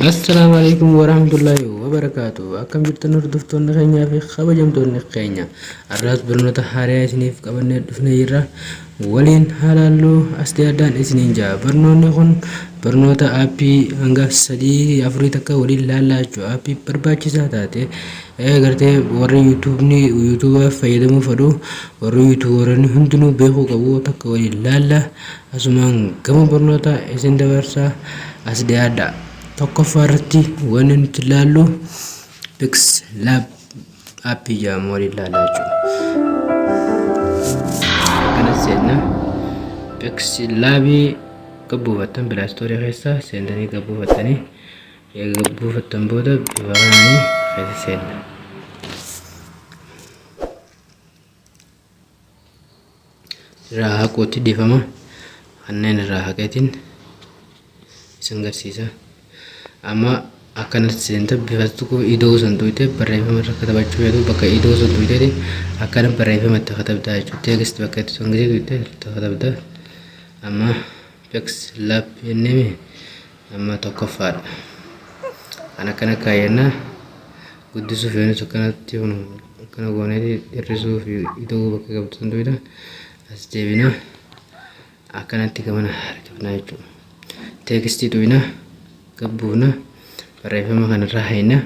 Assalaamu alaikum warahmatullaahi wabarakaatu. Akkam jirtan hordoftoonni keenyaa fi kabajamtoonni keenya. Har'aas barnoota haaraa isiniif qabannee dhufnee jirra. Waliin haalaallu as dhiyaadhaan isiniin ja'a. Barnoonni kun barnoota aappii hanga sadii afurii takka waliin laallaa jechuudha. Aappii barbaachisaa taate gartee warri yuutuubni yuutuuba fayyadamuu fedhu warri yuutuubaroonni hundinuu beekuu qabu takka waliin laalla. Asumaan gama barnoota isin dabarsa as dhiyaadha. Tokkoffaa irratti wanni nuti laallu PixLab aappii jedhamu waliin laallaa jechuudha. Akkana seenna. PixLabii gabbuufattan pilaastoorii keessa seentanii gabbuufattanii eega gabbuufattan booda bifa kanaanii keessa seenna. Irraa haquutti dhiifama kanneen irraa haqeetiin isin garsiisa. Amma akkanatti seenta bifa tokko idoo san tuqxee barreeffama irra katabachuu feetu bakka idoo san tuqxeeti akkana barreeffama itti katabdaa jechuudha. Teekst bakka itti sun gisee tuqxee itti katabda. Amma PixLab jennee amma tokkoffaadha. Kan akkana kaayyannaa. Guddisuu feenus akkanatti kun akkana gooneeti hir'isuu fi ida'uu bakka qabdu san tuqxa. As deebina akkanatti gamana harkifna jechuudha. Teekstii tuqna gabbuufna barreeffama kanarraa hayna.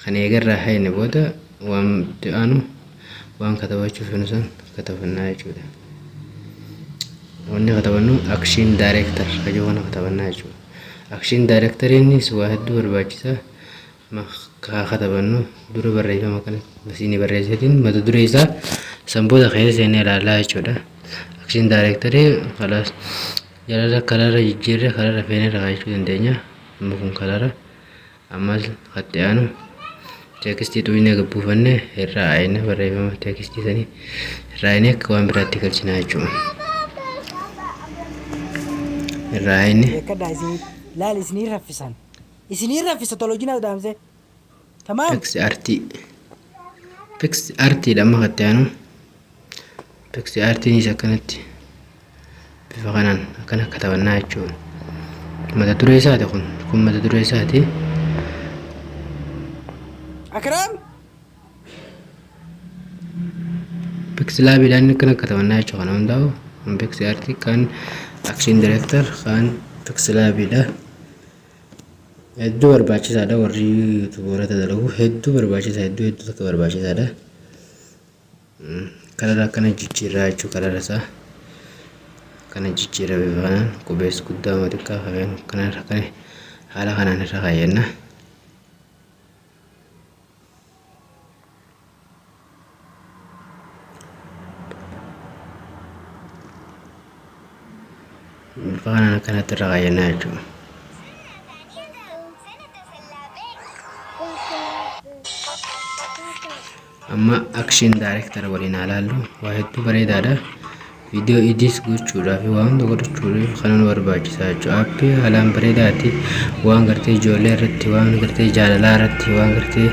Kan eegarraa hayne booda waan itti aanu waan katabachuu feenu san katabannaa jechuudha. Wanni katabannu action director kajoo kana katabannaa jechuudha. Action directoriinis waa hedduu barbaachisa. Haa katabannu dura barreeffama kana isinii barreesseetiin mata duree isaa san booda keessa seenee ilaalaa jechuudha. Action directorii kalaas jalala kalara jijjiirree kalara feene irra kaa'achuu dandeenya. Amma kun kalara ammas katti aanu teekstii xuqnee gabbuufanne irraa ayina barreeffama teekstii sanii irraa ayinee akka waan biraatti galchinaa jechuudha. Irraa ayine. Beekadhaa isin laal isinii raffisan. Isinii raffisa tolojina dhaamsee. Tamaam. Piksi artii. Piksi artiidha amma katti aanu. Piksi artiinis akkanatti bifa kanaan akkana katabannaa jechuudha. Mata duree isaati kun kun mata duree isaati. Akram. Pixlaabiidhaan akkana katabannaa jechuudha kana hundaa'u kun piksi artii kan action director kan pixlaabiidha. Hedduu barbaachisaadha warri yuutuuboorota dalagu hedduu barbaachisaa hedduu hedduu takka barbaachisaadha. Kalara akkana jijjiirraa jechuu kalara isaa akkana jijjiirra bifa kanaan qubees guddaa moo xiqqaa fakeen akkana irra akkana haala kanaan irra kaayyanna. Bifa kanaan akkanatti irra kaayyannaa jechuudha. Amma action director waliin haa laallu waa hedduu bareedaadha. Viidiyoo edit gochuudhaaf waa hunda godhachuudhaaf kana nu barbaachisa jechuudha. Aappii haalaan bareedaati waan gartee ijoollee irratti waan gartee jaalalaa irratti waan gartee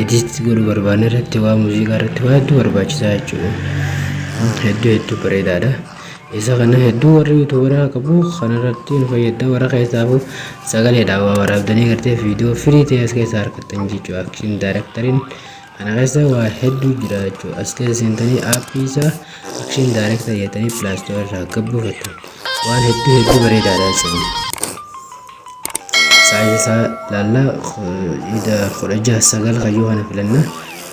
edit godhuu barbaanne irratti waan muuziqaa irratti waa hedduu barbaachisaa jechuudha. Hedduu hedduu bareedaadha. Isa kana hedduu warri yuutuubaraa qabu kanarratti nu fayyada warra keessaafuu sagaleedhaan waa waraabdanii gartee viidiyoo firii ta'e as keessaa argattan jechuudha. Action directoriin kana keessa waa hedduu jira jechuudha. As keessa seentanii aappii isaa action director jettanii pilaastoora irraa gabbuufattan waan hedduu hedduu bareedaadha jechuudha. Saayiza isaa laallaa 16 9 kayyuu kana filanna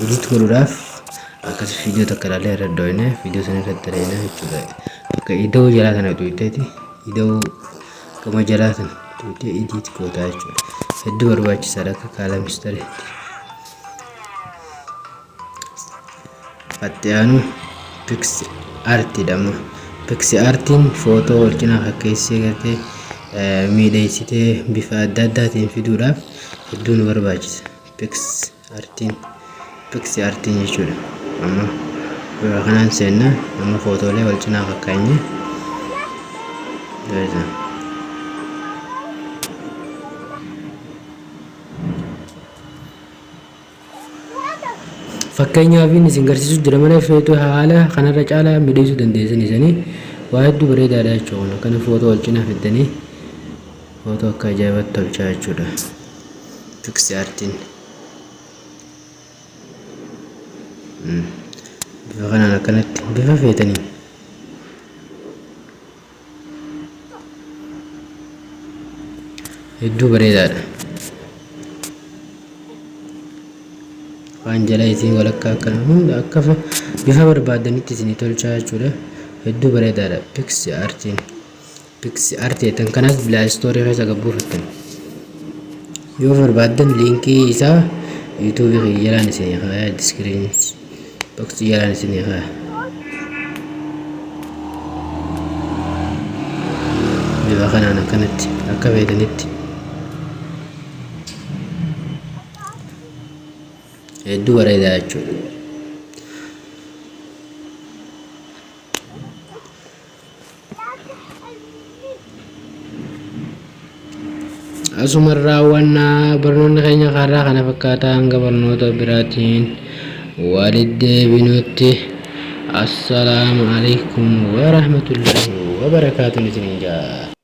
edit godhuudhaaf akkas viidiyoo takka ilaallee irra dhoyne viidiyoo sana irratti daleena jechuudha. Bakka ida'uu jalaa kana tuqxeeti ida'uu gama jalaa kana tuqxee edit gootaa jechuudha. Hedduu barbaachisaadha akka kaalamistareetti. Itti aanu piksi artiidha amma. Piksi artiin footoo wal cinaa fakkeessee gartee miidheessitee bifa adda addaatiin fiduudhaaf hedduu nu barbaachisa. Piksi artiin piksi artiin jechuudha. Amma bifa kanaan seenna amma footoolee wal cinaa fakkaanye. Fakkeenyaaf inni isin garsiisu jira malee feetu haala kanarra caalaa midheessuu dandeessan isanii waa hedduu bareedaadha jechuudha. Kana footoo wal cinaa fiddanii Footoo akka ajaa'ibatti tolchaa jechuudha. PicsArtiin. Bifa kanaan akkanatti bifa feetanii. Hedduu bareedaadha. Waan jala isin walakkaa akkana hunda akka bifa barbaadanitti isinii tolchaa jechuudha. Hedduu bareedaadha. PicsArtiin. PicsArt jettan kanas Play Store keessa gad buufattan. Yoo barbaaddan liinkii isaa YouTube kiyya jalaan isinii kaaya, description box jalaan isinii kaaya. Bifa kanaan akkanatti akka feetanitti hedduu bareedaa jechuudha. Asuma raawwannaa barnoonni keenya karaa kana fakkaata. Hanga barnoota biraatiin walitti deebinutti, assalaamu alaikum warahmatullaahi wabarakaatuun isiniin jaa.